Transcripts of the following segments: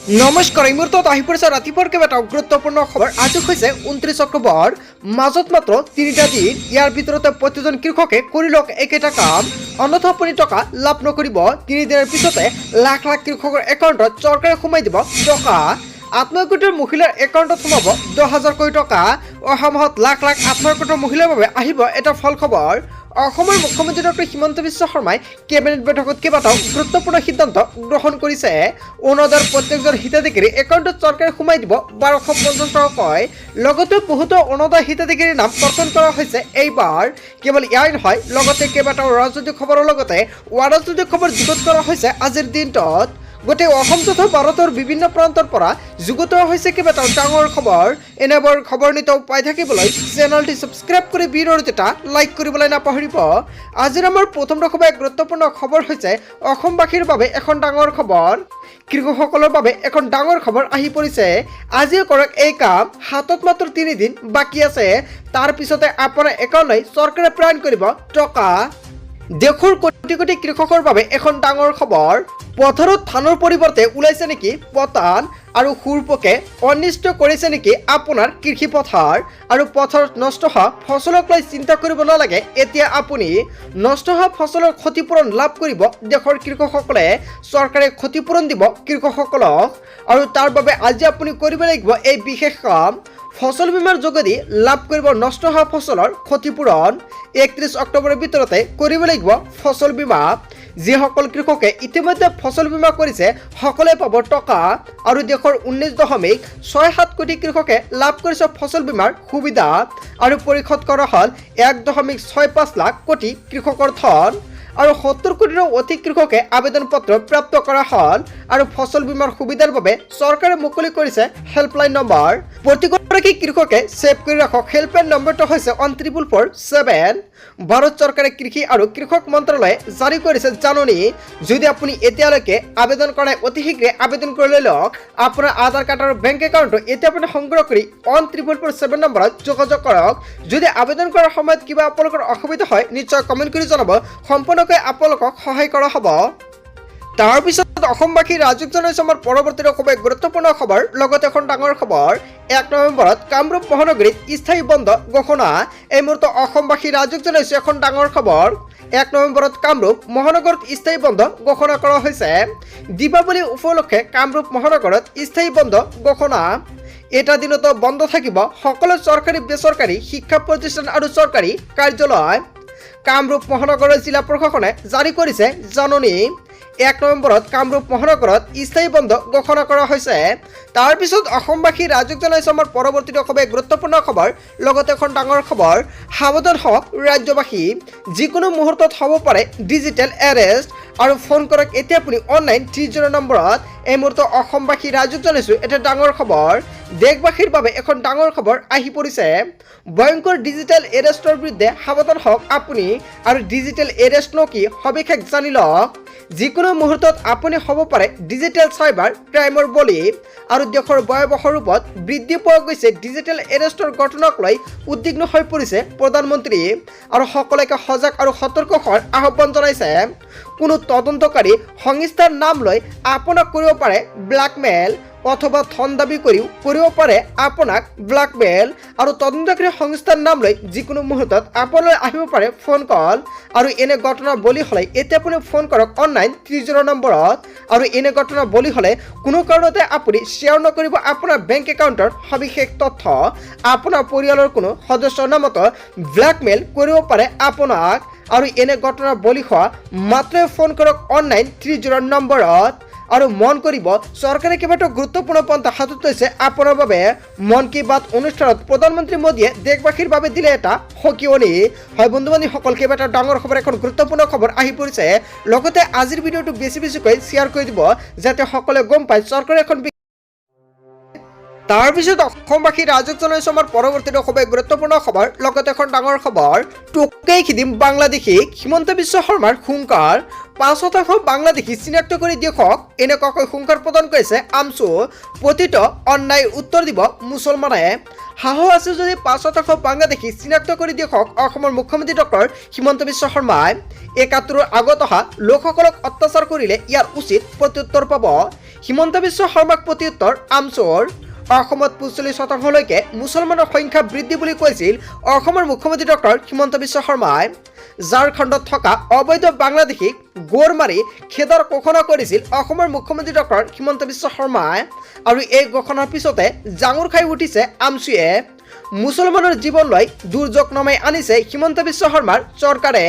নমস্কাৰ, এই মুহূৰ্তত আহি পৰিছে ৰাতিপুৱাৰ কেইবাটাও গুৰুত্বপূৰ্ণ খবৰ। আজি হৈছে 29 অক্টোবৰ। মাজত মাত্ৰ 3টা দিন। ইয়াৰ ভিতৰতে প্ৰতিজন কৃষকে কৰি লওক একেটা কাম, অন্যথা আপুনি টকা লাভ নকৰিব। 3 দিনৰ পিছতে লাখ লাখ কৃষকৰ একাউণ্টত চৰকাৰে সোমাই দিব টকা। আত্মসহায়ক গোটৰ মহিলাৰ একাউণ্টত সোমাব 10,000কৈ টকা। অহা মাহত লাখ লাখ আত্মসহায়ক গোটৰ মহিলাৰ বাবে আহিব এটা ভাল খবৰ। অসমৰ মুখ্যমন্ত্ৰী ডক্টৰ হিমন্ত বিশ্ব শৰ্মাই কেবিনেট বৈঠকত কেইবাটাও গুৰুত্বপূৰ্ণ সিদ্ধান্ত গ্ৰহণ কৰিছে। অৰুণোদয়ৰ প্ৰত্যেকজন হিতাধিকাৰীৰ একাউণ্টত চৰকাৰে সোমাই দিব 1250 টকাকৈ। লগতে বহুতো অৰুণোদয় হিতাধিকাৰীৰ নাম কৰ্তন কৰা হৈছে এইবাৰ। কেৱল ইয়াই নহয়, লগতে কেইবাটাও ৰাজনৈতিক খবৰৰ লগতে অৰাজনৈতিক খবৰ যুগুত কৰা হৈছে আজিৰ দিনটোত। গোটেই অসম তথা ভাৰতৰ বিভিন্ন প্ৰান্তৰ পৰা যুগুত হৈছে কেইবাটাও ডাঙৰ খবৰ। এনেবোৰ খবৰ নিতৌ পাই থাকিবলৈ চেনেলটি ছাবস্ক্ৰাইব কৰি ভিডিঅ'ত এটা লাইক কৰিবলৈ নাপাহৰিব। আজিৰ আমাৰ প্ৰথমটো খুবেই গুৰুত্বপূৰ্ণ খবৰ হৈছে অসমবাসীৰ বাবে এখন ডাঙৰ খবৰ। কৃষকসকলৰ বাবে এখন ডাঙৰ খবৰ আহি পৰিছে। আজিও কৰক এই কাম। হাতত মাত্ৰ 3 দিন বাকী আছে। তাৰ পিছতে আপোনাৰ একাউণ্টলৈ চৰকাৰে প্ৰেৰণ কৰিব টকা। দেশৰ কোটি কোটি কৃষকৰ বাবে এখন ডাঙৰ খবৰ। পথাৰত ধানৰ পৰিৱৰ্তে ওলাইছে নেকি পতান আৰু শুৰপোকে অনিষ্ট কৰিছে নেকি আপোনাৰ কৃষি পথাৰ? আৰু পথাৰত নষ্ট হোৱা ফচলক লৈ চিন্তা কৰিব নালাগে এতিয়া আপুনি। নষ্ট হোৱা ফচলৰ ক্ষতিপূৰণ লাভ কৰিব দেশৰ কৃষকসকলে। চৰকাৰে ক্ষতিপূৰণ দিব কৃষকসকলক আৰু তাৰ বাবে আজি আপুনি কৰিব লাগিব এই বিশেষ কাম। ফচল বীমাৰ যোগেদি লাভ কৰিব নষ্ট হোৱা ফচলৰ ক্ষতিপূৰণ। 31 অক্টোবৰৰ ভিতৰতে কৰিব লাগিব ফচল বীমা। যিসকল কৃষকে ইতিমধ্যে ফচল বীমা কৰিছে, সকলোৱে পাব টকা। আৰু দেশৰ 19.67 কোটি কৃষকে লাভ কৰিছে ফচল বীমাৰ সুবিধা আৰু পৰিশোধ কৰা হ'ল 1.65 লাখ কোটি কৃষকৰ ধন। আৰু 70 কোটিৰো অধিক কৃষকে আবেদন পত্ৰ প্ৰাপ্ত কৰা হ'ল। আৰু ফচল বীমাৰ সুবিধাৰ বাবে চৰকাৰে মুকলি কৰিছে হেল্পলাইন নম্বৰ। প্ৰতিগৰাকী কৃষকে ছেভ কৰি ৰাখক। হেল্পলাইন নম্বৰটো হৈছে 14447। ভাৰত চৰকাৰে কৃষি আৰু কৃষক মন্ত্ৰালয়ে জাৰি কৰিছে জাননী। যদি আপুনি এতিয়ালৈকে আবেদন কৰা নাই, অতি শীঘ্ৰে আবেদন কৰি লৈ লওক। আপোনাৰ আধাৰ কাৰ্ড আৰু বেংক একাউণ্টটো এতিয়া আপুনি সংগ্ৰহ কৰি 14447 নম্বৰত যোগাযোগ কৰক। যদি আবেদন কৰাৰ সময়ত কিবা আপোনালোকৰ অসুবিধা হয়, নিশ্চয় কমেণ্ট কৰি জনাব। সম্পূৰ্ণকৈ আপোনালোকক সহায় কৰা হ'ব। তাৰপিছত অসমবাসী ৰাইজক জনাইছোঁ আমাৰ পৰৱৰ্তী খুবেই গুৰুত্বপূৰ্ণ খবৰ, লগতে এখন ডাঙৰ খবৰ। 1 নৱেম্বৰত কামৰূপ মহানগৰীত স্থায়ী বন্ধ ঘোষণা। এই মুহূৰ্তত অসমবাসী ৰাইজক জনাইছোঁ এখন ডাঙৰ খবৰ। 1 নৱেম্বৰত কামৰূপ মহানগৰত স্থায়ী বন্ধ ঘোষণা কৰা হৈছে। দীপাৱলী উপলক্ষে কামৰূপ মহানগৰত স্থায়ী বন্ধ ঘোষণা। এটা দিনতো বন্ধ থাকিব সকলো চৰকাৰী, বেচৰকাৰী শিক্ষা প্ৰতিষ্ঠান আৰু চৰকাৰী কাৰ্যালয়। কামৰূপ মহানগৰৰ জিলা প্ৰশাসনে জাৰি কৰিছে জাননী। 1 নৱেম্বৰত কামৰূপ মহানগৰত স্থায়ী বন্ধ ঘোষণা কৰা হৈছে। তাৰপিছত অসমবাসী ৰাইজক জনাইছোঁ আমাৰ পৰৱৰ্তীটো খুবেই গুৰুত্বপূৰ্ণ খবৰ, লগতে এখন ডাঙৰ খবৰ। সাৱধান হওক ৰাজ্যবাসী, যিকোনো মুহূৰ্তত হ'ব পাৰে ডিজিটেল এৰেষ্ট। আৰু ফোন কৰক এতিয়া আপুনি 1930 নম্বৰত। এই মুহূৰ্তত অসমবাসী ৰাইজক জনাইছোঁ এটা ডাঙৰ খবৰ। দেশবাসীৰ বাবে এখন ডাঙৰ খবৰ আহি পৰিছে। ভয়ংকৰ ডিজিটেল এৰেষ্টৰ বিৰুদ্ধে সাৱধান হওক আপুনি। আৰু ডিজিটেল এৰেষ্টনো কি, সবিশেষ জানি লওক। যিকোনো মুহূৰ্তত আপুনি হ'ব পাৰে ডিজিটেল চাইবাৰ ক্ৰাইমৰ বলি। আৰু দেশৰ ভয়াৱহ ৰূপত বৃদ্ধি পোৱা গৈছে ডিজিটেল এৰেষ্টৰ ঘটনাক লৈ উদ্বিগ্ন হৈ পৰিছে প্ৰধানমন্ত্ৰী আৰু সকলোকে সজাগ আৰু সতৰ্ক হোৱাৰ আহ্বান জনাইছে। কোনো তদন্তকাৰী সংস্থাৰ নাম লৈ আপোনাক কৰিব পাৰে ব্লেকমেইল অথবা ধন দাবী কৰিও কৰিব পাৰে আপোনাক ব্লেকমেইল। আৰু তদন্তকাৰী সংস্থাৰ নাম লৈ যিকোনো মুহূৰ্তত আপোনালৈ আহিব পাৰে ফোন কল। আৰু এনে ঘটনা বলি হ'লে এতিয়া আপুনি ফোন কৰক 1930 নম্বৰত। আৰু এনে ঘটনা বলি হ'লে কোনো কাৰণতে আপুনি শ্বেয়াৰ নকৰিব আপোনাৰ বেংক একাউণ্টৰ সবিশেষ তথ্য। আপোনাৰ পৰিয়ালৰ কোনো সদস্যৰ নামতো ব্লেকমেইল কৰিব পাৰে আপোনাক। আৰু এনে ঘটনাৰ বলি হোৱা মাত্ৰই ফোন কৰক 1930 নম্বৰত। আৰু মন কৰিব, চৰকাৰে কেইবাটাও গুৰুত্বপূৰ্ণ পন্থা হাতত লৈছে আপোনাৰ বাবে। মন কী বাত অনুষ্ঠানত প্ৰধানমন্ত্ৰী মোদীয়ে দেশবাসীৰ বাবে দিলে এটা সকিয়নি। হয় বন্ধু বান্ধৱীসকল, কেইবাটাও ডাঙৰ খবৰ, এখন গুৰুত্বপূৰ্ণ খবৰ আহি পৰিছে। লগতে আজিৰ ভিডিঅ'টো বেছি বেছিকৈ শ্বেয়াৰ কৰি দিব, যাতে সকলোৱে গম পায় চৰকাৰে এখন। তাৰপিছত অসমবাসী ৰাইজক জনাইছোঁ আমাৰ পৰৱৰ্তীটো খুবেই গুৰুত্বপূৰ্ণ খবৰ, লগতে এখন ডাঙৰ খবৰ। টোকেই খেদিম বাংলাদেশীক, হিমন্ত বিশ্ব শৰ্মাৰ হুংকাৰ। 5% বাংলাদেশী চিনাক্ত কৰি দেখক, এনেকুৱাকৈ হুংকাৰ প্ৰদান কৰিছে আমচু। প্ৰতিটো অন্যায়ৰ উত্তৰ দিব মুছলমানে। সাহস আছে যদি 5% বাংলাদেশী চিনাক্ত কৰি দেখক অসমৰ মুখ্যমন্ত্ৰী ডক্টৰ হিমন্ত বিশ্ব শৰ্মাই। 71ৰ আগত অহা লোকসকলক অত্যাচাৰ কৰিলে ইয়াৰ উচিত প্ৰত্যুত্তৰ পাব। হিমন্ত বিশ্ব শৰ্মাক প্ৰত্যুত্তৰ আমচুৰ। অসমত 45 শতাংশলৈকে মুছলমানৰ সংখ্যা বৃদ্ধি বুলি কৈছিল অসমৰ মুখ্যমন্ত্ৰী ডক্টৰ হিমন্ত বিশ্ব শৰ্মাই। ঝাৰখণ্ডত থকা অবৈধ বাংলাদেশীক গোৰ মাৰি খেদাৰ ঘোষণা কৰিছিল অসমৰ মুখ্যমন্ত্ৰী ডক্টৰ হিমন্ত বিশ্ব শৰ্মাই। আৰু এই ঘোষণাৰ পিছতে জাঙুৰ খাই উঠিছে আমচুয়ে। মুছলমানৰ জীৱন লৈ দুৰ্যোগ নমাই আনিছে হিমন্ত বিশ্ব শৰ্মাৰ চৰকাৰে।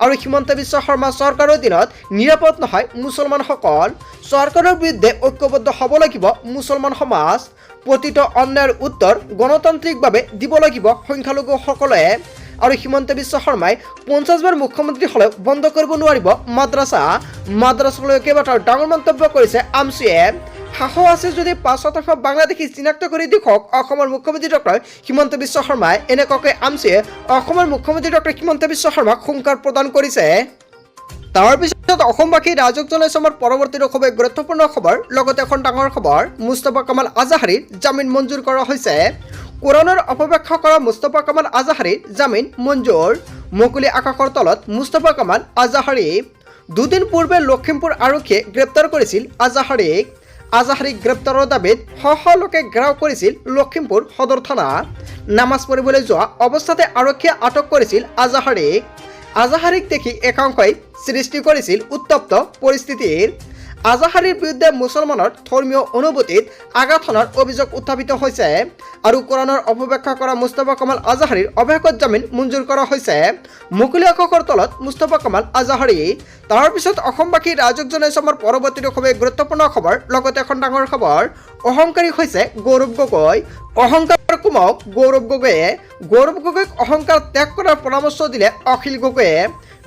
আৰু হিমন্ত বিশ্ব শৰ্মা চৰকাৰৰ দিনত নিৰাপদ নহয় মুছলমানসকল। চৰকাৰৰ বিৰুদ্ধে ঐক্যবদ্ধ হ'ব লাগিব মুছলমান সমাজ। প্ৰতিটো অন্যায়ৰ উত্তৰ গণতান্ত্ৰিকভাৱে দিব লাগিব সংখ্যালঘুসকলে। আৰু হিমন্ত বিশ্ব শৰ্মাই 50 বাৰ মুখ্যমন্ত্ৰী হ'লেও বন্ধ কৰিব নোৱাৰিব মাদ্ৰাছা। মাদ্ৰাছালৈ কেইবাটাও ডাঙৰ মন্তব্য কৰিছে আমচুয়ে। সাহস আছে যদি 5% বাংলাদেশী চিনাক্ত কৰি দেখক অসমৰ মুখ্যমন্ত্ৰী ডক্টৰ হিমন্ত বিশ্ব শৰ্মাই, এনেকুৱাকৈ আমচুয়ে অসমৰ মুখ্যমন্ত্ৰী ডক্টৰ হিমন্ত বিশ্ব শৰ্মাক হুংকাৰ প্ৰদান কৰিছে। তাৰপিছত অসমবাসী ৰাইজক জনাইছো আমাৰ পৰৱৰ্তী খুবেই গুৰুত্বপূৰ্ণ খবৰ, লগতে এখন ডাঙৰ খবৰ। মুস্তফা কামাল আজাহাৰীৰ জামিন মঞ্জুৰ কৰা হৈছে। কোৰাণৰ অপব্যাখ্যা কৰা মুস্তফা কামাল আজাহাৰীৰ জামিন মঞ্জুৰ। মুকলি আকাশৰ তলত মুস্তফা কামাল আজাহাৰী। দুদিন পূৰ্বে লখিমপুৰ আৰক্ষীয়ে গ্ৰেপ্তাৰ কৰিছিল আজাহাৰীক। আজাহাৰীক গ্ৰেপ্তাৰৰ দাবীত শ শ লোকে ঘেৰাও কৰিছিল লখিমপুৰ সদৰ থানা। নামাজ পঢ়িবলৈ যোৱা অৱস্থাতে আৰক্ষীয়ে আটক কৰিছিল আজাহাৰীক। আজাহাৰীক দেখি একাংশই সৃষ্টি কৰিছিল উত্তপ্ত পৰিস্থিতিৰ। আজাহাৰীৰ বিৰুদ্ধে মুছলমানৰ ধৰ্মীয় অনুভূতিত আঘাত হনাৰ অভিযোগ উত্থাপিত হৈছে। আৰু কোৰাণৰ অপব্যাখ্যা কৰা মুস্তফা কামাল আজাহাৰীৰ অৱশেষত জামিন মঞ্জুৰ কৰা হৈছে। মুকলি আকাশৰ তলত মুস্তফা কামাল আজাহাৰী। তাৰপিছত অসমবাসী ৰাইজক জনাইছো আমাৰ পৰৱৰ্তীটো খুবেই গুৰুত্বপূৰ্ণ খবৰ, লগতে এখন ডাঙৰ খবৰ। অহংকাৰী হৈছে গৌৰৱ গগৈ। অহংকাৰ কমাওক গৌৰৱ গগৈয়ে। গৌৰৱ গগৈক অহংকাৰ ত্যাগ কৰাৰ পৰামৰ্শ দিলে অখিল গগৈয়ে।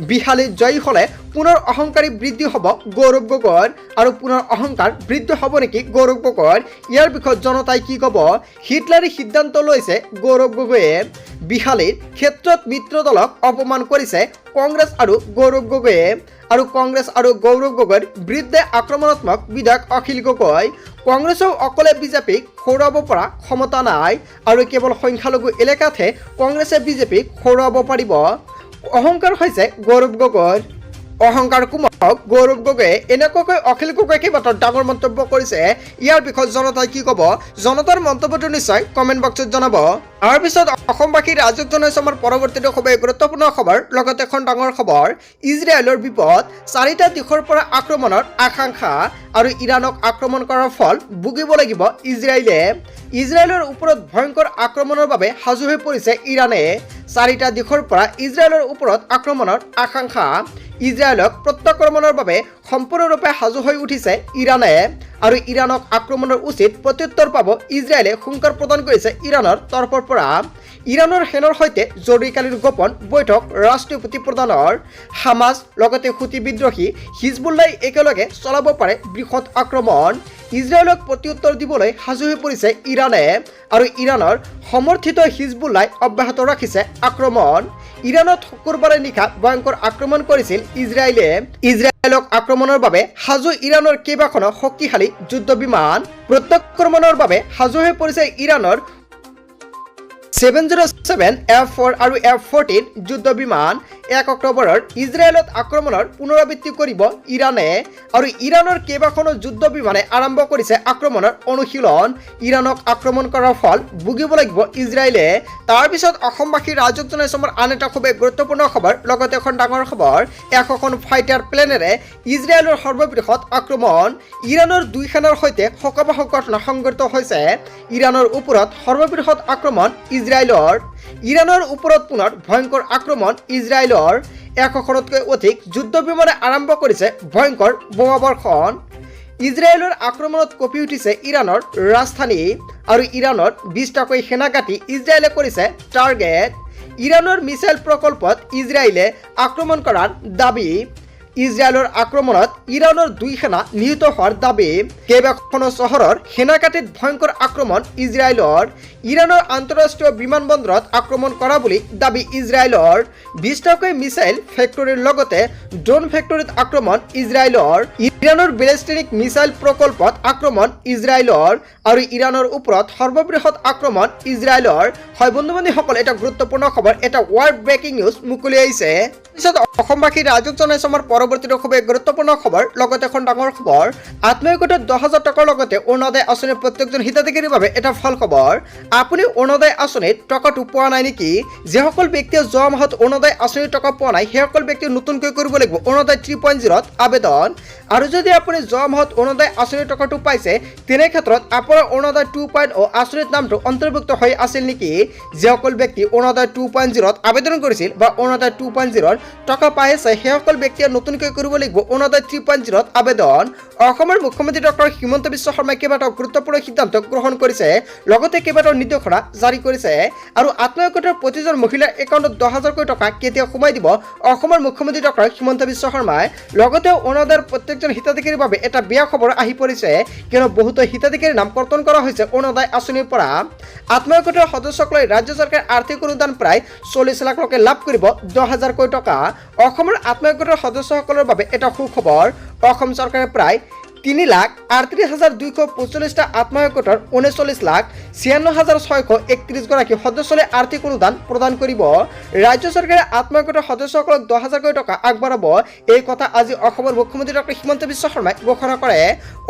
বিহালীত জয়ী হ'লে পুনৰ অহংকাৰী বৃদ্ধি হ'ব গৌৰৱ গগৈৰ। আৰু পুনৰ অহংকাৰ বৃদ্ধি হ'ব নেকি গৌৰৱ গগৈৰ? ইয়াৰ বিষয়ত জনতাই কি ক'ব? হিটলাৰী সিদ্ধান্ত লৈছে গৌৰৱ গগৈয়ে। বিহালীৰ ক্ষেত্ৰত মিত্ৰ দলক অপমান কৰিছে কংগ্ৰেছ আৰু গৌৰৱ গগৈয়ে। আৰু কংগ্ৰেছ আৰু গৌৰৱ গগৈৰ বিৰুদ্ধে আক্ৰমণাত্মক বিধায়ক অখিল গগৈ। কংগ্ৰেছেও অকলে বিজেপিক হৰুৱাব পৰা ক্ষমতা নাই আৰু কেৱল সংখ্যালঘু এলেকাতহে কংগ্ৰেছে বিজেপিক হৰুৱাব পাৰিব। অহংকাৰ হৈছে গৌৰৱ গগৈৰ। অহংকাৰ কমাওক গৌৰৱ গগৈয়ে, এনেকুৱাকৈ অখিল গগৈয়ে কেইবাটাও ডাঙৰ মন্তব্য কৰিছে। ইয়াৰ বিষয়ত জনতাই কি ক'ব? জনতাৰ মন্তব্যটো নিশ্চয় কমেণ্ট বক্সত জনাব। তাৰপিছত অসমবাসী ৰাইজক জনাইছো আমাৰ পৰৱৰ্তীটো খুবেই গুৰুত্বপূৰ্ণ খবৰ, লগতে এখন ডাঙৰ খবৰ। ইজৰাইলৰ বিপদ, চাৰিটা দিশৰ পৰা আক্ৰমণৰ আশংকা। আৰু ইৰাণক আক্ৰমণ কৰাৰ ফল ভুগিব লাগিব ইজৰাইলে। ইজৰাইলৰ ওপৰত ভয়ংকৰ আক্ৰমণৰ বাবে সাজু হৈ পৰিছে ইৰাণে। চাৰিটা দিশৰ পৰা ইজৰাইলৰ ওপৰত আক্ৰমণৰ আশংকা। ইজৰাইলক প্ৰত্যাক্ৰমণৰ বাবে সম্পূৰ্ণৰূপে সাজু হৈ উঠিছে ইৰাণে। আৰু ইৰাণক আক্ৰমণৰ উচিত প্ৰত্যুত্তৰ পাব ইজৰাইলে, হুংকাৰ প্ৰদান কৰিছে ইৰাণৰ তৰফৰ পৰা। ইৰাণৰ সেনাৰ সৈতে জৰুৰীকালীন গোপন বৈঠক ৰাষ্ট্ৰপতি প্ৰধানৰ। হামাছ লগতে হুতি বিদ্ৰোহী হিজবুল্লাই একেলগে চলাব পাৰে বৃহৎ আক্ৰমণ। ইজৰাইলক প্ৰত্যুত্তৰ দিবলৈ সাজু হৈ পৰিছে ইৰাণে। আৰু ইৰাণৰ সমৰ্থিত হিজবুল্লাই অব্যাহত ৰাখিছে আক্ৰমণ। ইৰাণত শুকুৰবাৰে নিশা ভয়ংকৰ আক্ৰমণ কৰিছিল ইজৰাইলে। ইজৰাইলক আক্ৰমণৰ বাবে সাজু ইৰাণৰ কেইবাখনো শক্তিশালী যুদ্ধ বিমান। প্ৰত্যাক্ৰমণৰ বাবে সাজু হৈ পৰিছে ইৰাণৰ 707, F-4 আৰু F-14 যুদ্ধ বিমান। 1 অক্টোবৰৰ ইজৰাইলত আক্ৰমণৰ পুনৰাবৃত্তি কৰিব ইৰাণে। আৰু ইৰাণৰ কেইবাখনো যুদ্ধ বিমানে আৰম্ভ কৰিছে আক্ৰমণৰ অনুশীলন। ইৰাণক আক্ৰমণ কৰাৰ ফল ভুগিব লাগিব ইজৰাইলে। তাৰপিছত অসমবাসী ৰাইজক জনাইছো আমাৰ আন এটা খুবেই গুৰুত্বপূৰ্ণ খবৰ, লগতে এখন ডাঙৰ খবৰ। 100খন ফাইটাৰ প্লেনেৰে ইজৰাইলৰ সৰ্ববৃহৎ আক্ৰমণ। ইৰাণৰ দুই সেনাৰ সৈতে শোকাবহ ঘটনা সংঘটিত হৈছে। ইৰাণৰ ওপৰত সৰ্ববৃহৎ আক্ৰমণ ইজৰাইলৰ। ইৰাণৰ ওপৰত পুনৰ ভয়ংকৰ আক্ৰমণ ইজৰাইলৰ। 100খনতকৈ অধিক যুদ্ধ বিমানে আৰম্ভ কৰিছে ভয়ংকৰ বোমাবৰ্ষণ। ইজৰাইলৰ আক্ৰমণত কঁপি উঠিছে ইৰাণৰ ৰাজধানী। আৰু ইৰাণত 20টাকৈ সেনা ঘাটি ইজৰাইলে কৰিছে টাৰ্গেট। ইৰাণৰ মিছাইল প্ৰকল্পত ইজৰাইলে আক্ৰমণ কৰাৰ দাবী। ইজৰাইলৰ আক্ৰমণত ইৰাণৰ দুই সেনা নিহত হোৱাৰ দাবী। কেইবাখনো চহৰৰ সেনাঘাটিত ভয়ংকৰ আক্ৰমণ ইজৰাইলৰ। ইৰাণৰ আন্তঃৰাষ্ট্ৰীয় বিমানবন্দৰত আক্ৰমণ কৰা বুলি দাবী ইজৰাইলৰ। 20টাকৈ মিছাইল ফেক্টৰীৰ লগতে ড্ৰোন ফেক্টৰীত আক্ৰমণ ইজৰাইলৰ। ইৰাণৰ বেলিষ্টিক মিছাইল প্ৰকল্পত আক্ৰমণ ইজৰাইলৰ আৰু ইৰাণৰ ওপৰত সৰ্ববৃহৎ আক্ৰমণ ইজৰাইলৰ। হয় বন্ধু বান্ধৱীসকল, এটা গুৰুত্বপূৰ্ণ খবৰ, এটা ৱৰ্ল্ড ব্ৰেকিং নিউজ মুকলি আহিছে। পিছত অসমবাসী ৰাইজক জনাইছো আমাৰ পৰৱৰ্তীটো খুবেই গুৰুত্বপূৰ্ণ খবৰ, লগতে এখন ডাঙৰ খবৰ। আত্মসহায়ক গোটত 10,000 টকাৰ লগতে অৰুণোদয় আঁচনিৰ প্ৰত্যেকজন হিতাধিকাৰীৰ বাবে এটা ভাল খবৰ। আপুনি অৰুণোদয় আঁচনিত টকাটো পোৱা নাই নেকি? যিসকল ব্যক্তিয়ে যোৱা মাহত অৰুণোদয় আঁচনিৰ টকা পোৱা নাই, সেইসকল ব্যক্তিয়ে নতুনকৈ কৰিব লাগিব অৰুণোদয় 3.0ত আবেদন। আৰু যদি আপুনি যোৱা মাহত অৰুণোদয় আঁচনিৰ টকাটো পাইছে, তেনে ক্ষেত্ৰত আপোনাৰ অৰুণোদয় 2.0 আঁচনিত নামটো অন্তৰ্ভুক্ত হৈ আছিল নেকি? যিসকল ব্যক্তি অৰুণোদয় 2.0ত আবেদন কৰিছিল বা অৰুণোদয় 2.0ৰ টকা পাই আছে, সেইসকল ব্যক্তিয়ে নতুনকৈ কৰিব লাগিব অৰুণোদয় 3.0ত আবেদন। অসমৰ মুখ্যমন্ত্ৰী ডক্টৰ হিমন্ত বিশ্ব শৰ্মাই কেইবাটাও গুৰুত্বপূৰ্ণ সিদ্ধান্ত গ্ৰহণ কৰিছে, লগতে কেইবাটাও নিৰ্দেশনা জাৰি কৰিছে। আৰু আত্মসহায়ক গোটৰ প্ৰতিজন মহিলাৰ একাউণ্টত 10,000কৈ টকা কেতিয়া সোমাই দিব অসমৰ মুখ্যমন্ত্ৰী ডক্টৰ হিমন্ত বিশ্ব শৰ্মাই? লগতে অৰুণোদয়ৰ প্ৰত্যেকজন হিতাধিকাৰীৰ বাবে এটা বেয়া খবৰ আহি পৰিছে, কিয়নো বহুতো হিতাধিকাৰীৰ নাম কৰ্তন কৰা হৈছে অৰুণোদয় আঁচনিৰ পৰা। আত্মসহায়ক গোটৰ সদস্যক লৈ ৰাজ্য চৰকাৰে আৰ্থিক অনুদান প্ৰায় 40 লাখ লোকে লাভ কৰিব 10,000কৈ টকা। অসমৰ আত্মসহায়ক গোটৰ সদস্যসকলৰ বাবে এটা সুখবৰ। অসম চৰকাৰে প্ৰায় 3,38,245টা আত্মসহায়ক গোটৰ 39,96,631 গৰাকী সদস্যলৈ আৰ্থিক অনুদান প্ৰদান কৰিব। ৰাজ্য চৰকাৰে আত্মসহায়ক গোটৰ সদস্যসকলক 10,000কৈ টকা আগবঢ়াব। এই কথা আজি অসমৰ মুখ্যমন্ত্ৰী ডক্টৰ হিমন্ত বিশ্ব শৰ্মাই ঘোষণা কৰে।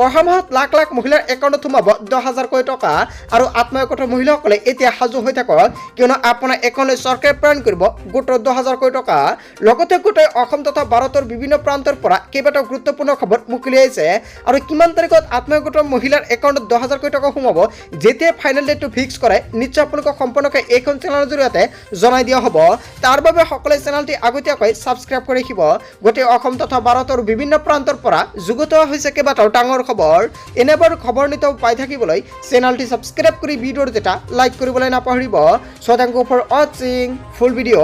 অহা মাহত লাখ লাখ মহিলাৰ একাউণ্টত সোমাব 10,000কৈ টকা। আৰু আত্মসহায়ক গোটৰ মহিলাসকলে এতিয়া সাজু হৈ থাকক, কিয়নো আপোনাৰ একাউণ্টলৈ চৰকাৰে প্ৰেৰণ কৰিব গোটৰ 10,000কৈ টকা। লগতে গোটেই অসম তথা ভাৰতৰ বিভিন্ন প্ৰান্তৰ পৰা কেইবাটাও গুৰুত্বপূৰ্ণ খবৰ মুকলি আহিছে। আৰু কিমান তাৰিখত আত্মসহায়ক গোটৰ মহিলাৰ একাউণ্টত 10,000কৈ টকা সোমাব, যেতিয়া ফাইনেল ডেটটো ফিক্স কৰে, নিশ্চয় আপোনালোকক সম্পূৰ্ণকৈ এইখন চেনেলৰ জৰিয়তে জনাই দিয়া হ'ব। তাৰ বাবে সকলোৱে চেনেলটি আগতীয়াকৈ ছাবস্ক্ৰাইব কৰি ৰাখিব। গোটেই অসম তথা ভাৰতৰ বিভিন্ন প্ৰান্তৰ পৰা যুগুত হৈছে কেইবাটাও ডাঙৰ খবৰ। এনেবোৰ খবৰ নিতৌ পাই থাকিবলৈ চেনেলটি ছাবস্ক্ৰাইব কৰি ভিডিঅ'টোত এটা লাইক কৰিবলৈ নাপাহৰিব। So thank you for watching full video.